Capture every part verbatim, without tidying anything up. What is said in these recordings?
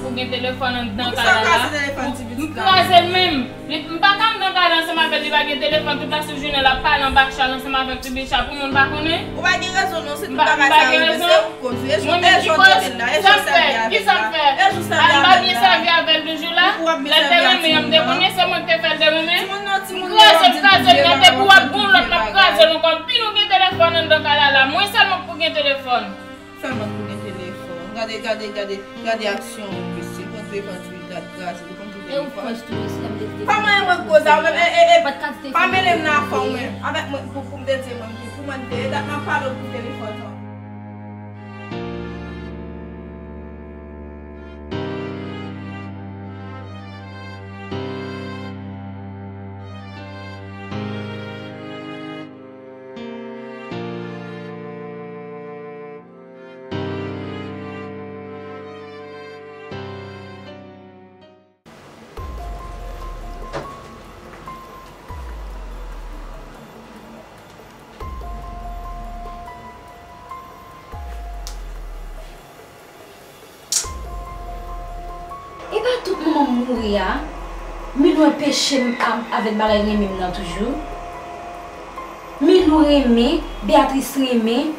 Pou gen telefòn anndan kay la. M kraze l menm. Li, m pa ka anndan kay la ansanm avè l, li pa gen telefòn, tout lajounen l ap pale anba chal ansanm avèk ti Bicha pou moun pa konnen. Ou pa gen rezon non, se tout bagay sa rive, se ou k koz li. E jan w trete l la, e jan w sèvi avè l la, e jan w sèvi avè l la. M pa byen sèvi avè l toujou la. Lè l te renmen an, m te konnen se mwen ki te fè l te renmen. M kraze l, kraze l nèt, epi w ap gon lòt, m ap kraze l ankò. Anpil ou gen telefòn anndan kay la la, mwen sèlman k pou gen telefòn. Sèlman pou gen telefòn. Gade, gade, gade, gade aksyon w, mesye. Pran telefòn sou li, gad, kraze li, pran tout telefòn. E ou pran sou mesye, m te di telefòn. Pa manyen mwen koze a, ou menm, e, e, e, pa mele m nan afè w menm. Avèk mwen, pou, pou m te di mwen, pou mwen te, dat m ap pale w pou telefòn nan. E pa tout moman m mouri a, Milou anpeche m a-, avèk bagay renmen m nan toujou. Milou renmen, Beatrice renmen,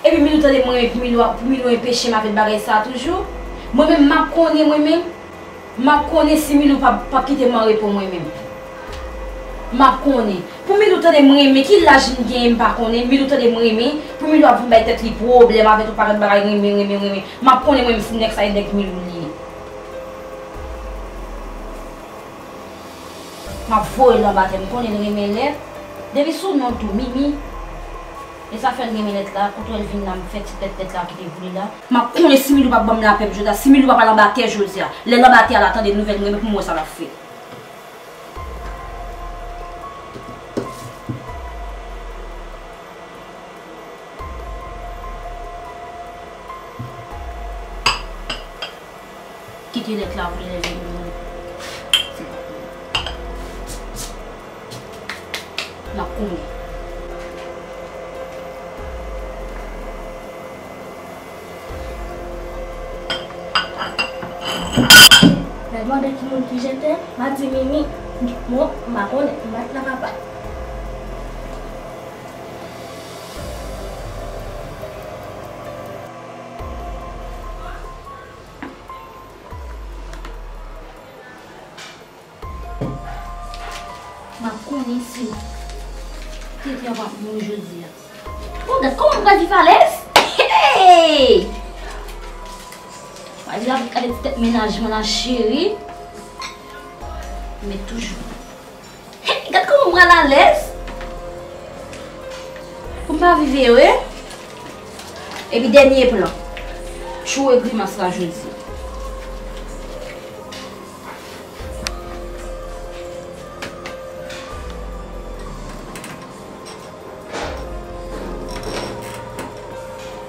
epi Milou tande m renmen pou Milou, pou Milou anpeche m avèk bagay sa a toujou. Mwen menm, m ap konnen mwen menm, m ap konnen si Milou p ap, p ap kite m an repo mwen menm. M ap konnen. Pou Milou tande m renmen, ki laj m genyen m pa konnen, Milou tande m renmen, pou Milou ap vin bay tèt li pwoblèm avèk tout pakèt bagay renmen, renmen, renmen. M ap konnen mwen menm si nèg sa e nèg Milou li ye. M ap voye l anba tè, m konnen l renmen lèt. Depi sou non tou, Mimi. E sa fè l renmen lèt la, kote w wè l vin la, m fè ti pèt lèt la kite pou li la. M ap konnen si Milou p ap ban m lapè jodi a, si Milou p ap al anba tè jodi a. Lè l anba tè a la, tande nouvèl mwen, men pou m wè sa l ap fè. Kite lèt la pou lè l vini. N ap konnen. Lè l mande ki moun ki jete, m a di Mimi. Bon, m pa konnen, m pa t nan papa. M ap konnen si Tete a p ap mouri jodi a. Bon, gad kòman m pral viv alèz. Hey! Mwen ap gade ti tèt mennaj mwen la, cheri. Men toujou. Hey, gad kòman m pral alèz. Pou m pa viv ere. Epi dènye plan. Tchoure grimas la jodi.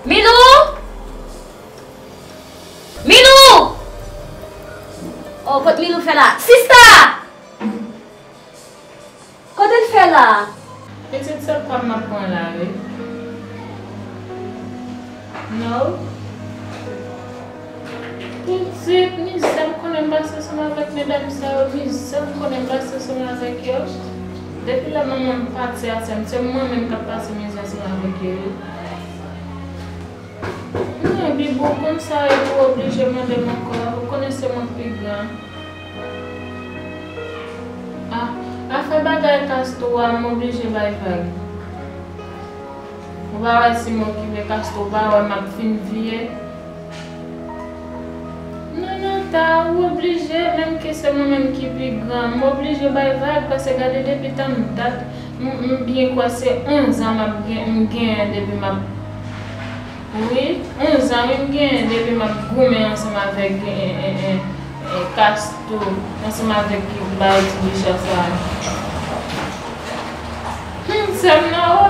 Milou! Milou! Oh, kot Milou fè la? Sista! Kote l fè la? Pitit, se pa m ap pran la, wi. No. Pitit, mizè m konnen m pase ansanm avèk medam sa yo, mizè m konnen m pase ansanm avèk yo. Depi lè manman m pati a, se, se mwen menm k ap pase mizè ansanm avèk yo, wi. Non, Bibou, konn sa epi w oblije mande m ankò, ou konnen se mwen k pi gran. Ah, afè bagay Castro a, m oblije bay vag. Ou pa wè si m okipe Castro, ou pa wè m ap fin vye. Non, non, ta, ou oblije, menm ke se mwen menm ki pi gran, m oblije bay vag, paske gade depi tann dat, m, m byen kwè se onz an m ap gen, m genyen depi m ap Wi, onz an wi m genyen depi m ap goumen ansanm avèk, e, e, e, e, Castro, ansanm avèk bagay ti Bicha sa a. Humm, sè m nan o.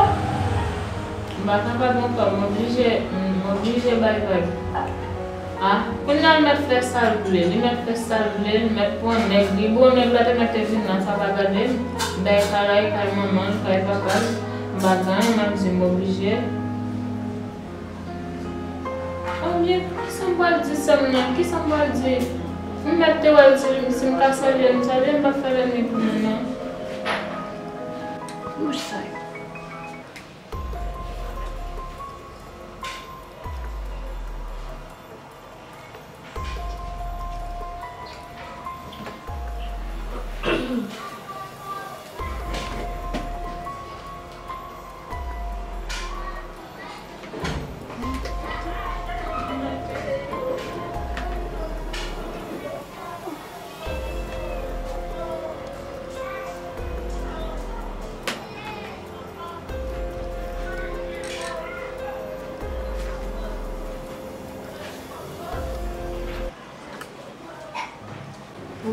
M pa kapab ankò, m oblije, m oblije bay vag. Ah, kounye a l mèt fè sa l vle, li mèt fè sa l vle, li mèt pran nèg, li bon nèg la te mèt te vin la, sa pa gade m, bay kay la, kay manman l, kay papa l, m pa gen anyen m ap di, m oblije. Kisa m pral di sè m nan? Kisa m pral di? M mèt te wè l, si, si m ka salye l, m salye l, m p ap fè lènmi pou moun nan. Wouch sa yo.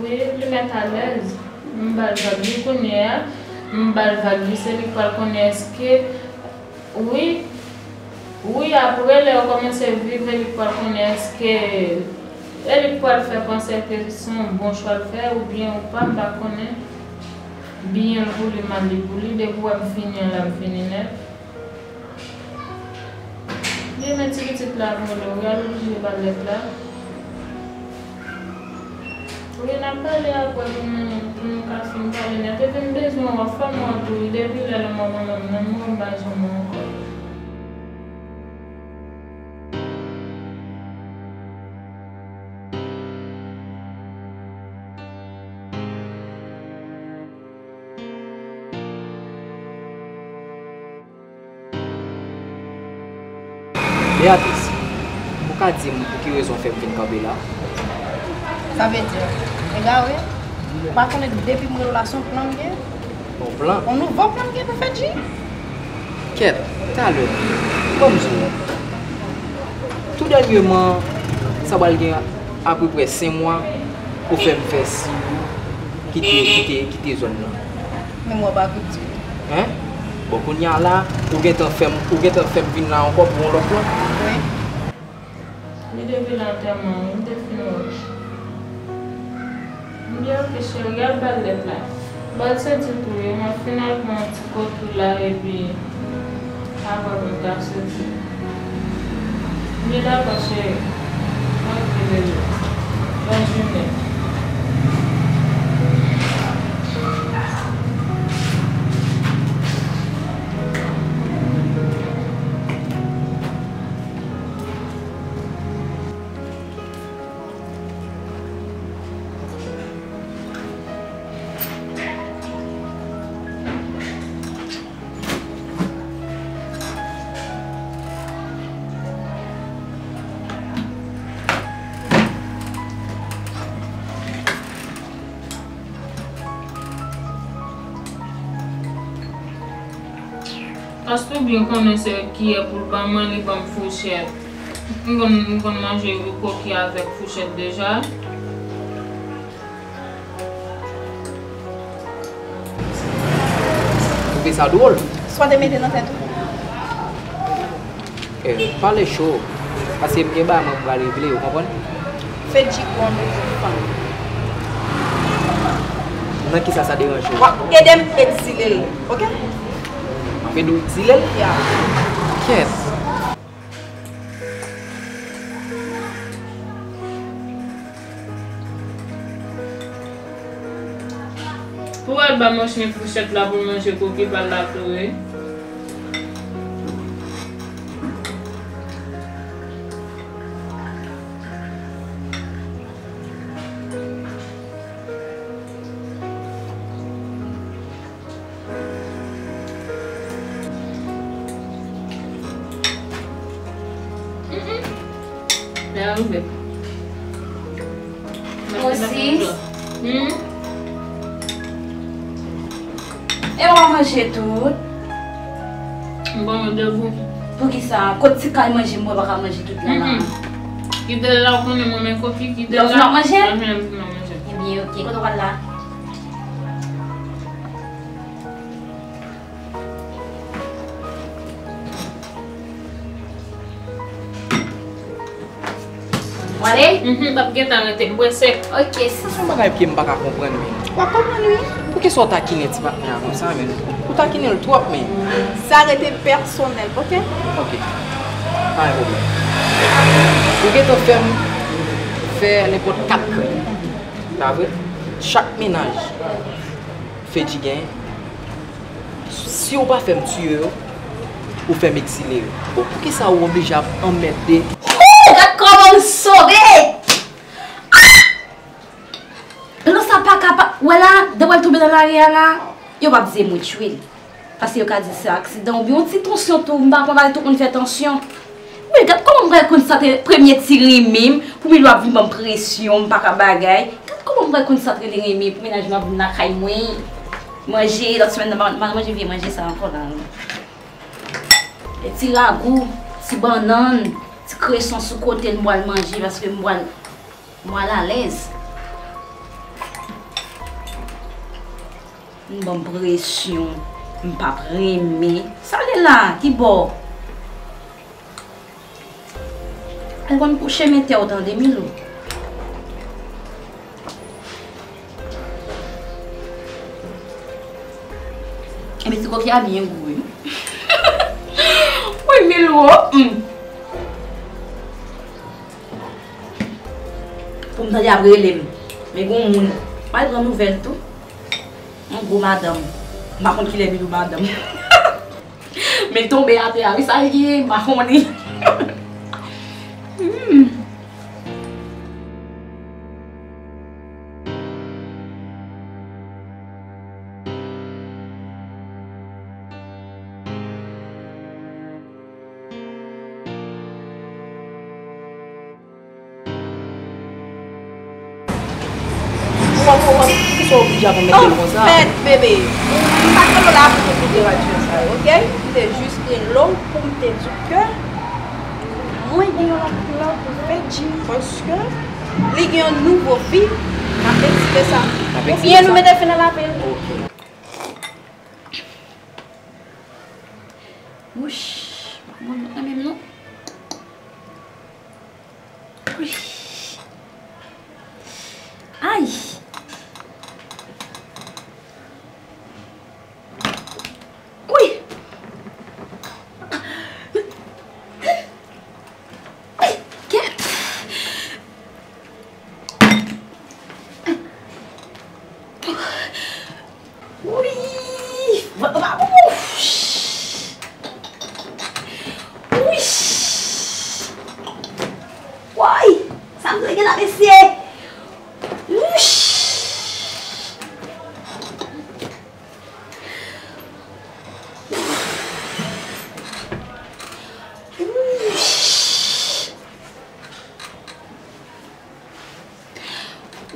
Wi, li mèt alèz. M ba l vag li kounye a. M ba l vag li, se li k pral konnen èske, wi, wi, apre lè yo kòmanse viv, e li k pral konnen èske, e li k pral fè panse ke se yon bon chwa l fè oubyen ou pa, m pa konnen. Byen l pou li, mal li pou li, depi w wè m fini an la, m fini nèt. Byen, men ti pitit la vole, wi, al oblije ba l lèt la. Wi, n ap pale apre pou nou, pou nou ka fin pale nèt. Epi m bezwen w, fò m wè w tou, wi, depi lè lanmò manman m nan mouri, m pa janm wè w ankò. Beatrice, ou ka di m pou ki rezon fè m vin kanpe la? Sa vle di, egare, ou pa konnen depi m rele w la, se yon plan m gen? Yon plan? Yon nouvo plan m gen pou fè G? Kèt, talè, ban m di w. Tou dènyèman, sa pral gen apeprè senk mwa ou fè m fè si kite, kite, kite zòn nan. Men mwen pa vin di. Hein? Bon, kounye a la, ou gentan fè m, ou gentan fè m vin la ankò pou yon lòt plan? Wi. Li depi lè antèman an, wi, m te fin wè. M di, ok, cheri, al ba l lèt la. Ba l soti tou, wi, m ap fin al pran yon ti kote la, epi apre pou m ka soti. M di, dakò, cheri. Ok, bebe. Bòn jounen. Paske w byen konnen se kiyè pou l ban mwen, li ban m fouchèt. M konn, m konn manje koki avèk fouchèt deja. Twouve sa dwòl? Sa w te mete nan tèt ou? Eh, pale cho, paske m gen bagay mwen m pral regle, ou konprann? Fedji gon nouvo fanm. Nan kisa sa deranje w? W ap ede m egzile l, oke? M ap ede w egzile l? Ya. Kèt. Pou al ba mwen chen fouchèt la pou l manje koki pa l la tou, wi. Lè a rive. Osis. Hmm? E w a manje tout? M pa manje tou. Poukisa? Kot ti kay manje m wè pa ka manje tout la la? Mm-mm. Kite l la, ou konnen mwen men koki, kite l la. Lè w fin ap manje? Lè m fin ap manje. Ebyen, oke. Kote w pral la? W ale? Mhm, m p ap gentan rete, m prese. Ok, sis. Sa se yon bagay ke m pa ka konprann, men. W ap konprann, wi. Poukisa w takinen ti patnè a konsa, men? Ou takinen l twòp, men. Sa rete pèsonèl, ok? Ok. Pa gen pwoblèm. Ou gentan fè m fè nenpòt kat kren. Pa vre? Chak mennaj Fedji genyen, si w pa fè m tiye yo, ou fè m egzile yo. Bon, poukisa ou oblije ap anmède? Ooh, gad kòman m sove! Ah! Lò sa pa ka pa, wè la, depi l tonbe nan lari a la, yo p ap di se mwen tchwe l. Paske yo ka di se aksidan oubyen yon ti tansyon tou, m pa konn, pa tout moun fè tansyon. Men gad kòman m pral konsantre premye ti renmen m, pou Milo ap vin ban m presyon, m pa ka bagay. Gad kòman m pral konsantre li renmen pou mennaj mwen ap vin lakay mwen. Manje, lòt semèn nan, m pa, m pa manje vye manje sa ankò la. E ti ragou, ti bannann, ti kreson sou kote l m pral manje paske m pral, m pral alèz. M ban m presyon, m p ap renmen. Sa l ye la, ki bò? Al konn kouche men tè w tande, Milo. Epi ti koki a byen gou, wi. Wi, Milo, hmm. Pou m tande y ap rele m. Men gon moun, m al pran nouvèl tou. Yon gwo madanm. M pa konn kilè Milo madanm. Men l tonbe atè a, wi, sa l ye, m pa konnen. Hmm. Ou wè, ou wè, poukisa w oblije ap anmède l konsa? Anfèt, bebe, m pa t rele w la pou te koute radyo sa yo, oke? M te jis rele w pou m te di w ke mwen gen yon lòt plan pou Fedji, paske li gen yon nouvo vi, n ap eksplike sa. N ap eksplike sa. Oubyen nou mete fen nan lavi l. Oke. Wouch, m ap mwen menm non. Wouch. Ay. Wi. Ay, kèt. Wi! Va, va, ouf! Wi! Woy! Sa m dwe gen la, mesye? Wi! Wi!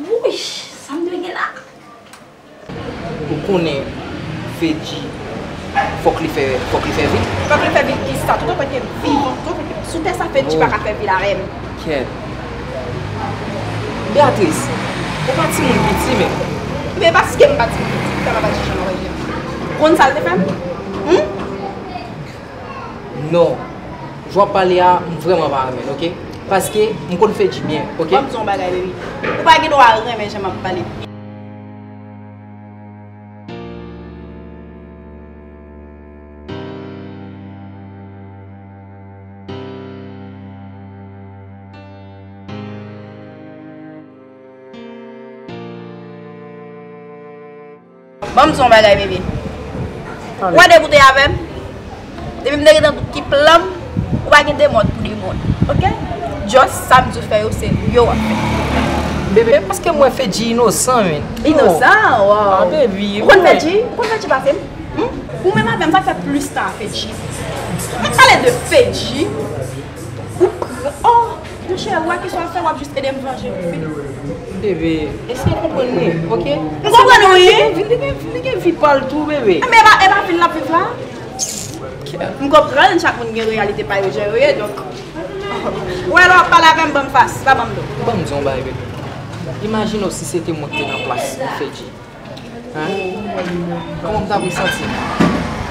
Wouy, sa m dwe gen la? Ou konnen Fedji, fòk li fè, fòk li fè vi l. Fòk li fè vi l kisa? Toutotan ke m vivan, toutotan ke m sou tè sa, Fedji pa ka fè vi l avè m. Kèt. Beatrice, ou pa timoun piti, men. Men paske m pa timoun piti, sa pa, pa ti jan lòt jan. Konn sa l te fè m? Hum? Non. Jan w ap pale a, m vrèman pa renmen l, oke? Paske m konn Fedji byen, oke? Ban m di w yon bagay, baby. Ou pa gen dwa renmen jan m ap pale. Ban m di w yon bagay, bebe. Ou pa degoute avè m. Depi m te gentan dout ki plan m, ou pa gen de mòd pou de mòd. Oke? Just sa m di w fè yo, se yo w ap fè. Bebe, paske m wè Fedji inosan, men. Inosan? Wow. Ah, baby, ou konn Fedji? Ou konn Fedji pase m? Hmm? Ou menm avè m, sa k fè plis tan a Fedji. N ap pale de Fedji. Ou pran, oh, monchè, ou wè kisa w ap fè, w ap jis ede m vanje pou fini. Bebe, eseye konprann mwen, oke? M konprann ou, wi. Li gen, li gen, li gen vi pa l tou, bebe. Men e pa, e pa vi l l ap viv la? M konprann, chak moun gen reyalite pa yo, jan yo ye, donk. Ou wè, lè w ap pale avè m, ban m fas, pa ban m do. Ban m di w yon bagay, bebe. Imajine w si se te mwen ki te nan plas Fedji. Hein? Kòman m ta vle santi m?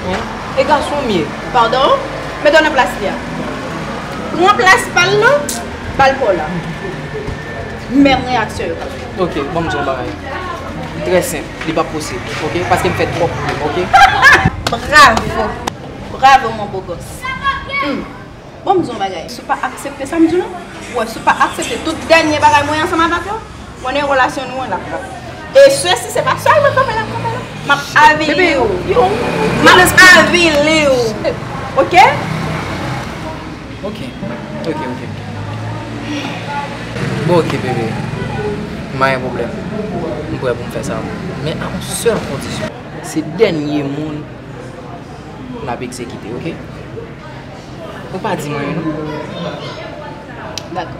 Hein? E gason m ye. Padon? Mete w nan plas li a. Pran plas pa l lan, ba l pa w la. Menm reyaksyon yo. Ok, ban m di w yon bagay. Trè senp, li p ap posib, ok? Paske m fè twòp pou li, ok? Bravo! Bravo, mon beau gosse. Hmm. Bon, m di yon bagay, si w pa aksepte sa m di w lan, ou wè, si w pa aksepte tout dènye bagay mwen ansanm avèk yo, konnen relasyon nou an l ap grav. E sesi, se pa sèlman kanpe l ap kanpe la. M ap avili w. M ap avili w. Oke? Ok, ok, ok, ok. Bon, ok, bebe. M pa gen pwoblèm. M prè pou m fè sa. Men a yon sèl kondisyon. Se dènye moun n ap egzekite, ok? Ou pa di m anyen, non? Dakò.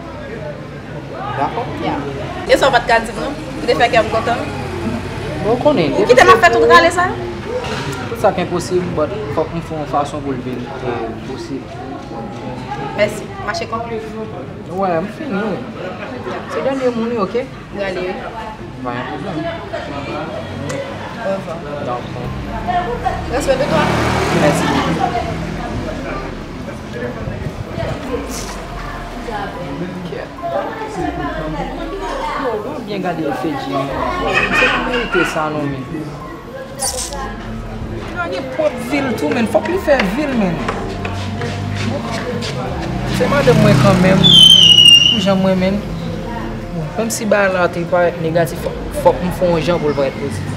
Dakò? Ya. E sa w pa t ka di m, non? Ou te fè kè m kontan, non? Bon, ou konnen. Ou kite m ap fè tout rale sa? Tout sa k enposib, but fòk m fè yon fason pou l vin eh, posib. Mèsi. Mache kòb. Wè, m fini. Se dènye moun, wi, ok? Mwen ale, wi. Pa gen pwoblèm. Orevwa. Dakò. Respè de twa. Mèsi. Yo, mwen byen gade Fedji. Se pa merite sa, non, men. Li gen pwòp vi l tou, men. Fòk li fè vi l, men. Se madanm mwen kanmenm, pou jan mwen, men. Bon, menm si bagay la te parèt negatif, fòk, fòk m fè yon jan pou l parèt pozitif.